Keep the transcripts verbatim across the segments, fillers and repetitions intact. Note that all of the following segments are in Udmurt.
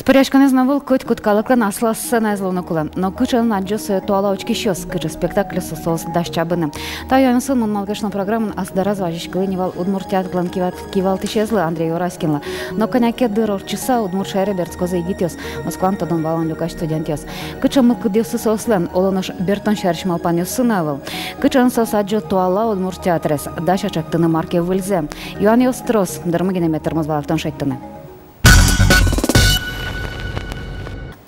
Пӧръяськонэз но ӧвӧл, котькуд калыклэн аслаз сценаез луыны кулэ. Но кыӵеын адӟо сое туала учкисьёс, кыӵе спектакльёс соос дась чабыны? Та юанъёсын «Мон малы ке шуоно» программаын ас дораз вазиськылӥ ни вал удмурт театрлэн киват-, кивалтӥсезлы Андрей Ураськинлы. Но кӧня ке дыр ортчыса, удмурт шаере бертскозы егитъёс, Москваын тодон-валан люкась студентъёс. Кыӵе мылкыдъёссы соослэн, оло нош бертон сярысь малпанъёссы но ӧвӧл. Кыӵеын соос адӟо туала удмурт театрез, дась-а чектыны мар ке выльзэ? Юанъёс трос, дырмы гинэ мед тырмоз валэктон шедьтыны.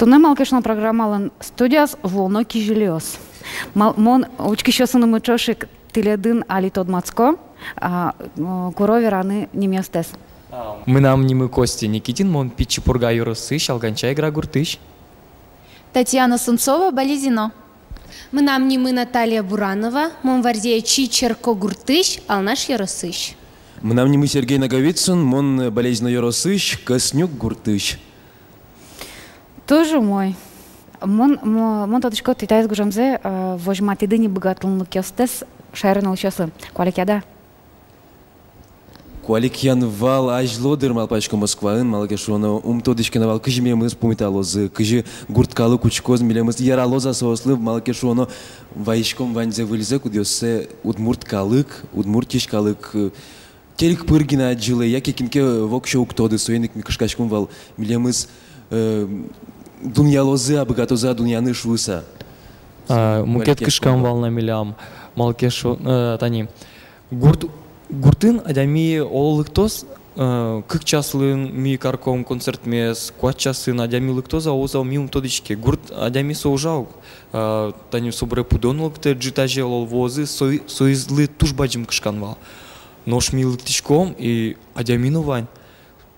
Туннэ «Малы ке шуоно» программалэн студияз вуоно кизилиос. Мал-, мон учкисьёсыным ӵошик тӥледын али тодматско, а, м, куро вераны нимъёстэс. Мынам нимы Костя Никитин, мон Пичи Пурга ёросысь, Алганча-Игра гуртысь. Татьяна Сунцова, Балезино. Мынам нимы Наталья Буранова, мон Варзея Чи Черкогуртысь, Алнаш ёросысь. Мынам нимы Сергей Наговицын, мон Балезино ёросысь, Кӧснюк гуртысь. Туж умой. Мон, мо-, мон тодӥсько, тӥ таиз гужемзэ, э, возьматӥды ни быгатонлыкъёстэс шаерын улӥсьёслы. Куалекъяды-а? Куалекъян вал азьло, дыр, малпасько, Москваын, малы ке шуоно, ум тодӥське на вал, кызьы милемыз пумиталозы, кызьы гурт калык учкоз милемыз, яралоз-а соослы, малы ке шуоно, вайиськом ваньзэ выльзэ, кудъёссэ удмурт калык, Удмуртиысь калык, э, телик пыр гинэ адӟылэ, яке кин ке воксё уг тоды, соин ик ми кышкаськом вал милемыз, э, дунъялозы-а, быгатозы-а дунъяны шуыса. А, мукет кышкам вал на милям, малы ке шуо-, э, тани. Гурт, гуртын адями оло лыктоз, э, кык часлы ми карком концертмес, куать часлы адями лыктоз-а, уз-а, ми ум тодӥське. Гурт адями со ужа ук, э, тани собере пудо но лыктэ, ӝытазе оло вуозы, со-, соизлы туж бадӟым кышкан вал. Нош ми лыктӥськом, и адями но вань.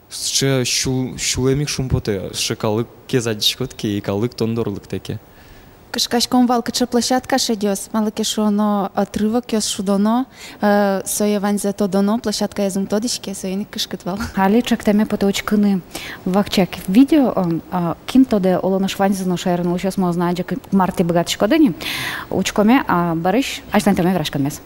Сыӵе сюл-, сюлэм ик шумпотэ, сыӵе калыкез адӟиськод ке, и калык тон доры лыктэ ке. Кышкаськом вал, кыӵе площадка шедёз, малы ке шуоно, отрывокъёс шудоно, э, сое ваньзэ тодоно, площадкаез ум тодӥське, соин ик кышкыт вал. Али чектэме потэ учкыны вакчияк видео, э, а, кин тодэ, оло нош ваньзы но шаерын улӥсьёс, может, адӟо, к-, мар тӥ быгатӥськоды ни. Учкоме, а, бӧрысь азьланьтоме вераськонмес.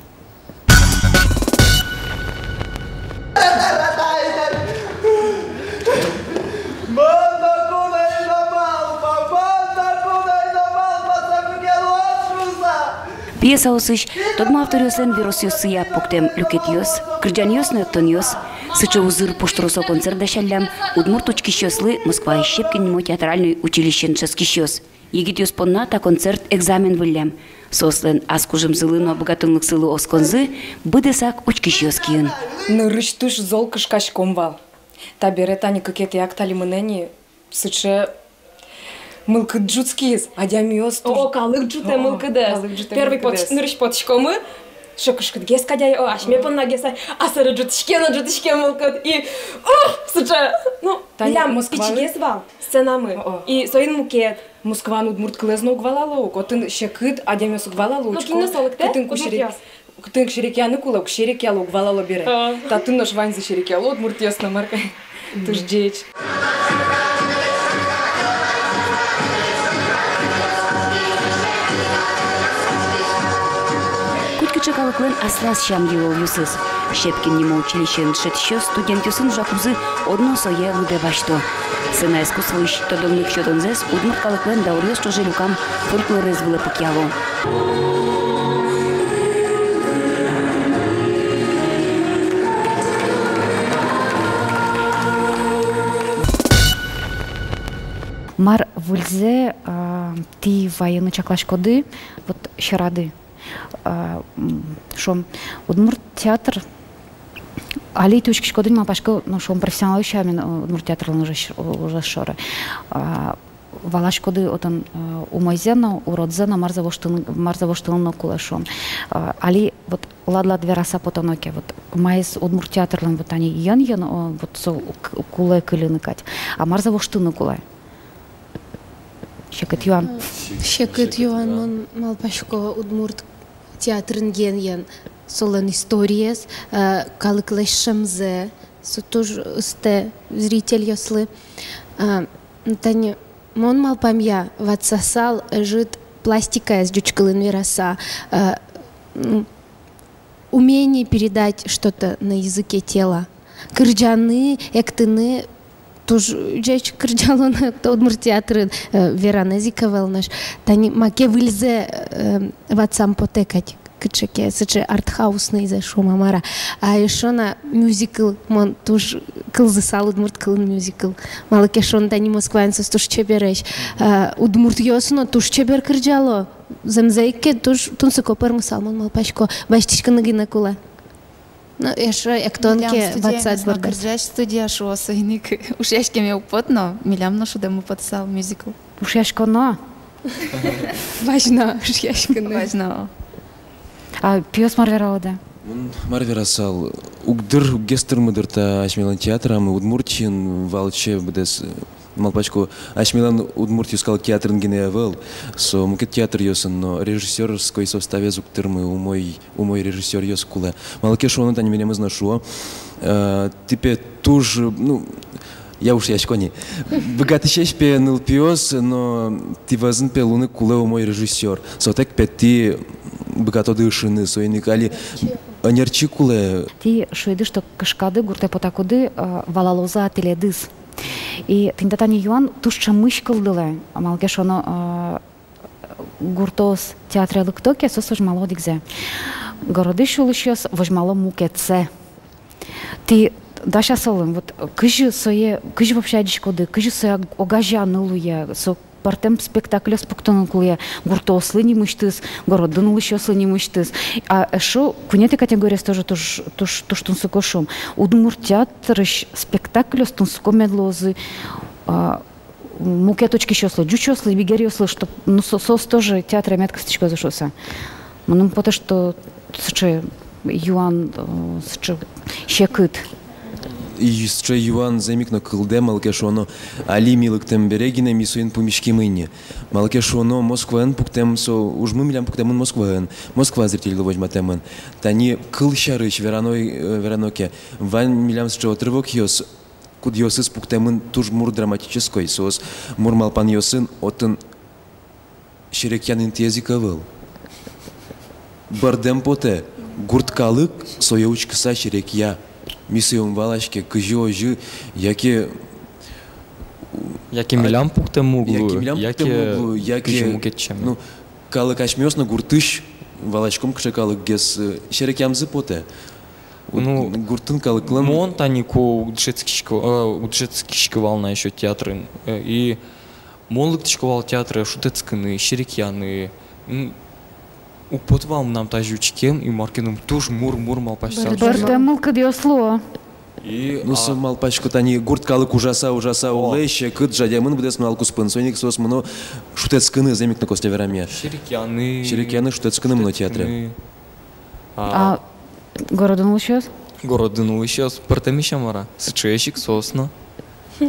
Пьесаосысь тодмо авторъёслэн веросъёссыя пуктэм люкетъёс, кырӟанъёс но эктонъёс. Сыӵе узыр пуштросо концерт дасяллям удмурт учкисьёслы Москваысь Щепкин нимо театральной училищеын дышетскисьёс. Егитъёс понна та концерт экзамен выллем. Соослэн ас кужымзылы но быгатонлыксылы осконзы быдэсак учкисьёс киын. Нырысь туж зол кышкаськом вал. Табере тани кыкетӥ акт али мынэ ни, сыӵе мылкыд ӝутскиз, адямиос туж. О, калык ӝутэ мылкыдэс. О, калык ӝутэ мылкыдэс. Первый пот-, нырысь потӥськомы, сыӵе кышкытгес кадь ай, о, асьме поннагес ай, а собере ӝутӥське но ӝутӥське мылкыд. И, о, сыӵе, ну, тани милям Москваын пичигес вал сценамы. О, о. И соин мукет. Москваын удмурт кылэз но уг валало ук, отын секыт адямиос уг валало ук. Ну, кино солыктэ, кытын ку серек-, удмуртъёс. Кытын ку серекъяны кулэ, уг серекъяло, уг валало бере. А. Татын нош ваньзы серекъяло, удмуртъёс но, мар ке. Туж ӟеч. Котькыӵе калыклэн аслаз сям-йылолъёсыз. Щепкин нимо училищеын дышетӥсьёс студентъёсын ужакузы одно сое лыдэ басьто. Сцена искусствоысь тодонлык сётонзэс удмурт калыклэн дауръёс ӵоже люкам фольклорез вылэ пыкъяло. Мар выльзэ, а, тӥ вайыны чакласькоды, вот, сьӧрады? А, м, шуом, удмурт театр, али тӥ учкиськоды ни, малпасько, ну, шуом, профессионал сямен, э, удмурт театрлэн ужез, ужез шоры. А, валаськоды отын, э, умойзэ но, уродзэ но, марзэ воштыны, марзэ воштыны но кулэ, шуом. А, али вот лад-лад вераса потоно ке, вот маиз удмурт театрлэн вот али йӧн-йӧн, о, вот со к-, кулэ кыльыны кадь. А марзэ воштыны кулэ? Секыт юан. Секыт юан, мон малпасько, удмурт театрын йӧн-йӧн солэн историез, э, калыклэсь сямзэ, со туж ыстэ зрительёслы. А, тани мон малпамъя, ватсасал ӧжыт пластикаез, ӟуч кылын вераса, э, м, умение передать что-то на языке тела. Кырӟаны, эктыны туж ӟеч кырӟало на удмурт театрын, э, веранэз ик ӧвӧл нош. Тани маке выльзэ, э, ватсам потэ кадь, кыӵе ке сыӵе артхаусный-а, шуом-а, мар-а. А эшшо на мюзикл, мон туж кылзысал удмурт кылын мюзикл. Малы ке шуоно, тани Москваын соос туж чебересь. Э, удмуртъёс но туж чебер кырӟало. Зэмзэ ик ке, туж тунсыко пӧрмысал, мон малпасько. Басьтӥськыны гинэ кулэ. Ну, эшшо эктон ке ватсад борды. Милям студия, студия шуо, соин ик ушъяськеме уг поты но, милям но шудэммы потысал мюзикл. Ушъяськоно. Важно ушъяськыны. Важно. А пиос мар вералоды? Мон мар верасал, уг дыр, уггес тырмы дыр та асьмелэн театрамы Удмуртиын валче быдэс, э, малпасько, асьмелэн удмурт йӧскалык театрын гинэ ӧвӧл, со мукет театръёсын но режиссёрской составез уг тырмы, умой, умой режиссёръёс кулэ. Малы ке шуоно, тани милемыз но шуо, э, тӥ пе туж, ну, я ушъясько ни. Быгатӥсесь пе нылпиос, но тӥ вӧзын пе луыны кулэ умой режиссёр. Сотэк пе тӥ быгатоды ышыны, соин ик али ӧнерчи кулэ. Тӥ шуиды, что кышкады, гуртэ потакуды, э, валалозы-а тӥледыз. И тӥни та тани юан туж ӵемысь кылдылэ, малы ке шуоно, э, гуртоос театре лыкто ке, соос возьмало одӥгзэ. Городысь улӥсьёс возьмало мукетсэ. Тӥ дась-а солы, вот, кызьы сое, кызьы вообще адӟиськоды, кызьы сое ог-, огазеяны луэ, со пӧртэм спектакльёс пуктыны кулэ гуртоослы нимысьтыз, городын улӥсьёслы нимысьтыз. А эшшо куинетӥ категориез тоже туж, туж, туж тунсыко, шуом. Удмурт театрысь спектакльёс тунсыко мед луозы, а, мукет учкисьёслы, ӟучъёслы, бигеръёслы, чтоб, ну, со-, соос тоже театре мед кыстӥськозы шуыса. Мыным потэ, что сыӵе юан, э, сыӵе секыт. И сыӵе юан зэм ик но кылдэ, малы ке шуоно, али ми лыктэм бере гинэ ми соин пумиськимы ини. Малы ке шуоно, Москваын пуктэм со ужмы, милям пуктэмын Москваын, Москва зрительлы возьматэмын. Тани кыл сярысь верано, э, верано ке, вань милям сыӵе отрывокъёс, кудъёсыз пуктэмын туж мур драматической, соос мур малпанъёсын, отын серекъян интыез ик ӧвӧл. Бӧрдэм потэ, гурт калык сое учкыса серекъя. Ми сое ум валаське, кызьы озьы, яке... Яке милям пуктэммы уг луы, яке милям пуктэммы уг луы, яке кызьы мукет сямен. Ну, калык асьмеос но гуртысь, валаськом, кыӵе калыкгес, э, серекъямзы потэ. Ну, гуртын калыклэн. Мон тани ку уг дышетскиськы, э, уг дышетскиськы вал на ещё театрын. Э, и мон лыктӥсько вал театре шутэтскыны, серекъяны. М, уг поты вал мынам тазьы учкем, и мар ке но туж мур-мур малпасько. Бӧрдэм мылкыдъёс луо. И, ну, а, со малпасько, тани гурт калык ужаса, ужаса улэ, секыт, жадемын быдэс нунал куспын. Соин ик соос мыно шутэтскыны, зэм ик но, Костя верамъя. Серекъяны. Серекъяны, шутэтскыны мыно театре. Шутэтскыны. А, а городын улӥсьёс? Городын улӥсьёс пӧртэмесь-а, мар-а? Сыӵеесь ик соос но.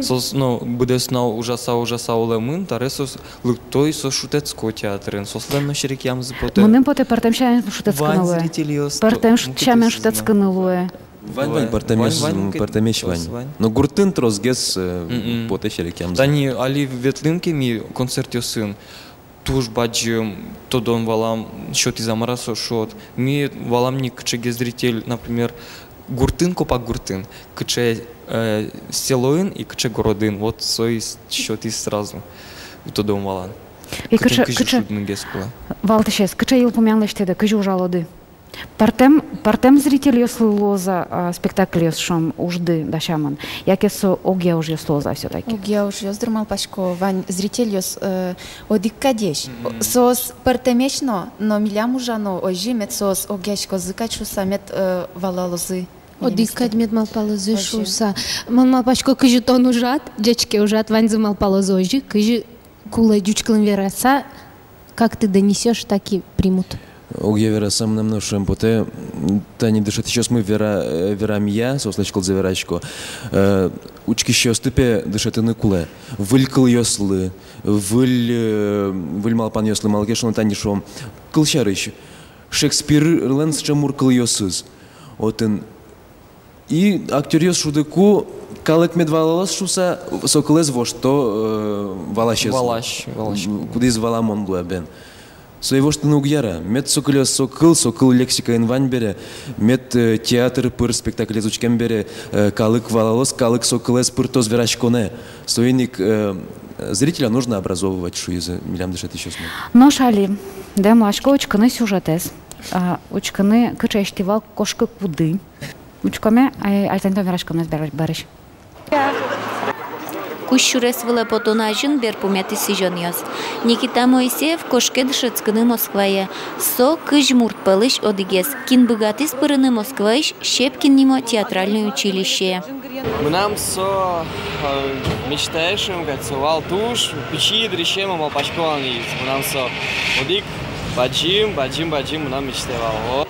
Соос но быдэс нунал ужаса, ужаса улэмын, табере соос лыкто и соос шутэтско театрын. Соослэн но серекъямзы потэ. Мыным потэ, пӧртэм сямен шутэтскыны луэ. Вань зрительёс. Пӧртэм ш-, сямен шутэтскыны луэ. Вань, вань, пӧртэмесь, вань, пӧртэмесь вань. Но гуртын тросгес, э, потэ серекъямзы. Тани али ветлӥм ке ми концертъёсын, туж бадӟым тодон-валан сётӥз-а, мар-а со шот. Ми валам ни, кыӵе ке зритель, например, гуртын, копак гуртын, кыӵе, э, селоын и кыӵе городын. Вот со и с-, сётӥз сразу тодон-валан. И кытын кыӵе, кызьы кыӵе шудынгес кулэ. Валтӥсез, кыӵе йылпумъян лэсьтӥды, кызьы ужалоды? Пӧртэм, пӧртэм зрительёслы луоз-а, а, спектакльёс, шуом, ужды дасямын? Яке со огъя ужъёс луоз-а всё-таки? Огъя ужъёс, дыр, малпасько, вань зрительёс, э, одӥг кадесь. Мгм. Соос пӧртэмесь но, но милям ужано озьы, мед соос огъяськозы кадь шуыса, мед, э, валалозы. Одӥг кадь мед малпалозы шуыса. Мон малпасько, кызьы тон ужад, ӟечке ужад, ваньзы малпалозы озьы, кызьы кулэ ӟуч кылын вераса, как ты донесёшь, так и примут. Огъя вераса, мынам но шуэм потэ, тани дышетӥсьёсмы вера-, э, верамъя, соослэсь кылзэ верасько. Э, учкисьёсты пе дышетыны кулэ. Выль кылъёслы, выль, э, выль малпанъёслы, малы ке шуоно, тани шуом, кылсярысь, Шекспирлэн сыӵе мур кылъёсыз. Отын и актёръёс шудыку, калык мед валалоз шуыса, со кылэз вошто, э, валасез. Валась, валась. Кудӥз валамон луэ бен. Сое воштыны уг яра. Мед со кылёз, со кыл, со кыл лексикаын вань бере, мед, э, театр пыр спектаклез учкем бере, э, калык валалоз, калык со кылэз пыртоз вераськонэ. Соин ик, э, зрителя нужно образовывать, шуизы милям дышетӥсьёсмы. Нош али дэмласько учкыны сюжетэз, а, учкыны, кыӵеесь тӥ вал кошкыкуды. Учкоме, а, азьланьтом вераськонмес бар-, барысь. Кузь сюрес вылэ потон азьын берпуметӥ сӥзёнъёс. Никита Моисеев кошке дышетскыны Москвае. Со кызь мурт пӧлысь одӥгез, кин быгатӥз пырыны Москваысь Щепкин нимо театральной училищее. Мынам со, э, мечтае, шуом кадь, со вал туж пичи дырысеным, малпасько ини. Мынам со одӥг бадӟым, бадӟым, бадӟым мынам мечтае вал. О.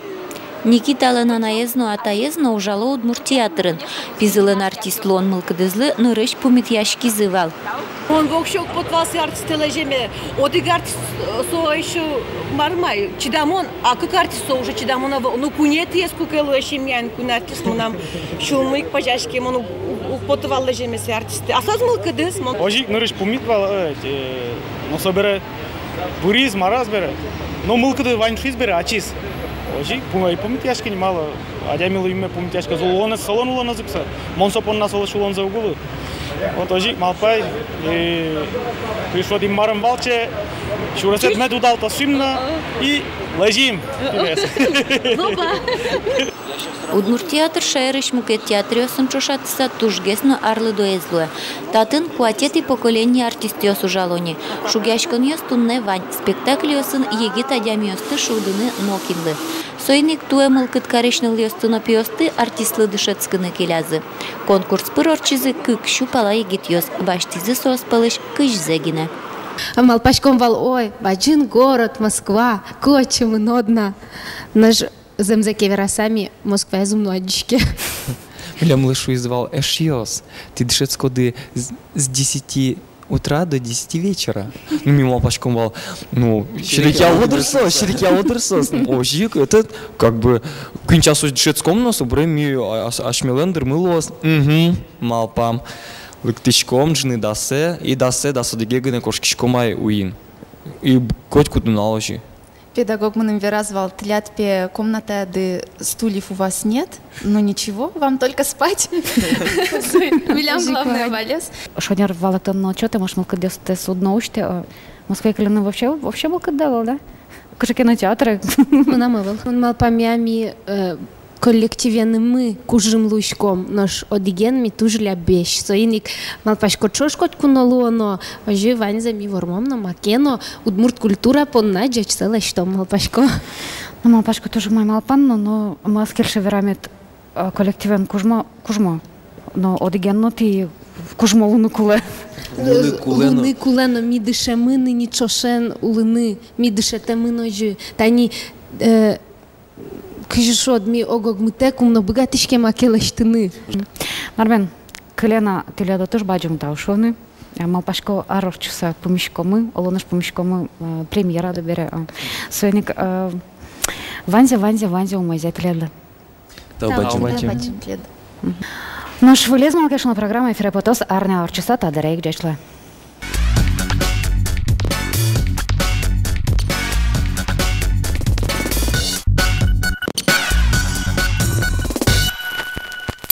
Никиталэн анаез но, атаез но ужало удмурт театрын. Пизылэн артист луон мылкыдызлы нырысь пумитъяськизы вал. Мон воксё уг поты вал сыӵе артистэ лэземе. Одӥг артист, э, со ещё мар ма, чидамон, а кык артист со уже чидамон ӧвӧл. Ну, куинетӥез куке луэ семьяын, куинь артист, мынам сюлмы ик пазяське, мон уг, уг, уг поты вал лэземе сыӵе артистэ. А соос мылкыдыз, мон. Озьы ик нырысь пумит вал, э, э, но собере выриз, мараз бере. Но мылкыды вань шуиз бере ачиз. Озьы ик пум-, пумитъяське ни, малы. Адямилы юнме пумитъяське, улонэз, солэн улонэз ик со. Мон со понна солэсь улонзэ уг улы. Вот озьы ик малпай, и, и шуод, Инмарен валче, сюресэд мед удалтоз шуим но, и лэзим. Удмурт театр шаерысь мукет театръёсын ӵошатыса тужгес но арлыдоез луэ. Татын куатетӥ поколение артистъёс ужало ни. Шугъяськонъёс туннэ вань, спектакльёсын егит адямиосты шудыны нокинлы. Соин ик туэ мылкыд карись нылъёсты но пиосты артистлы дышетскыны келязы. Конкурс пыр ортчизы кык сю пала егитъёс, басьтӥзы соос пӧлысь кызьзэ гинэ. А малпаськом вал, ой, бадӟым город Москва, кочемын одно. Нош зэмзэ ке вераса, ми Москваез ум но адӟиське. Милемлы шуизы вал: эшъёс, тӥ дышетскоды с, с десяти утра до десяти вечера. Ну, ми малпаськом вал, ну, серекъяло дыр соос, серекъяло дыр соос. Ну, озьы ик, этот, как бы, куинь часозь дышетском но, собере ми, а, ас-, асьмелэн дырмы луоз. Мгм, малпам. Лыктӥськом ӝыны дасэ, и дасэ, дас одӥге гинэ кошкиськом ай уин. И б-, котькуд нунал озьы. Педагог мыным вераз вал: тӥляд пе комнатаяды стульев у вас нет, но ничего, вам только спать. Милям главное валес. Шонер валэктон но ӧтчатэ, может, мылкыдъёстэс уд но усьтэ, э, Москвае кельтыны вообще, вообще мылкыдды ӧвӧл, да? Кыӵе ке но театр. Мынам ӧвӧл. Мон малпамъя, ми, э, коллективенымы кужым луиськом, нош одӥген ми туж лябесь. Соин ик малпасько, ӵош котьку но луоно, озьы ваньзэ ми вормом но, маке но, удмурт культура понна ӟечсэ лэсьтом, малпасько. Ну, малпасько, туж умой малпан но, но мон ӧз кельшы верамед, э, коллективен кужмо, кужмо. Но одӥген но тӥ кужмо луыны кулэ. Луыны кулэ но. Луыны кулэ но, ми дышемын ини ӵошен улыны, ми дышетэмын озьы. Тани, э, кызьы шуод, ми ог-огмытэк ум но быгатӥське маке лэсьтыны. Мар бен, кыле но тӥледлы туж бадӟым тау шуыны. Э, малпасько, ар ортчыса пумиськомы, оло нош пумиськомы, э, премьерады бере, э. Соин ик, э, ваньзэ, ваньзэ, ваньзэ умойзэ тӥледлы. Тау бадӟым. Тау бадӟым тӥледлы. Мгм. Нош «Вылез малы ке шуоно» программа эфире потоз арня ортчыса та дыре ик. Ӟеч луэ.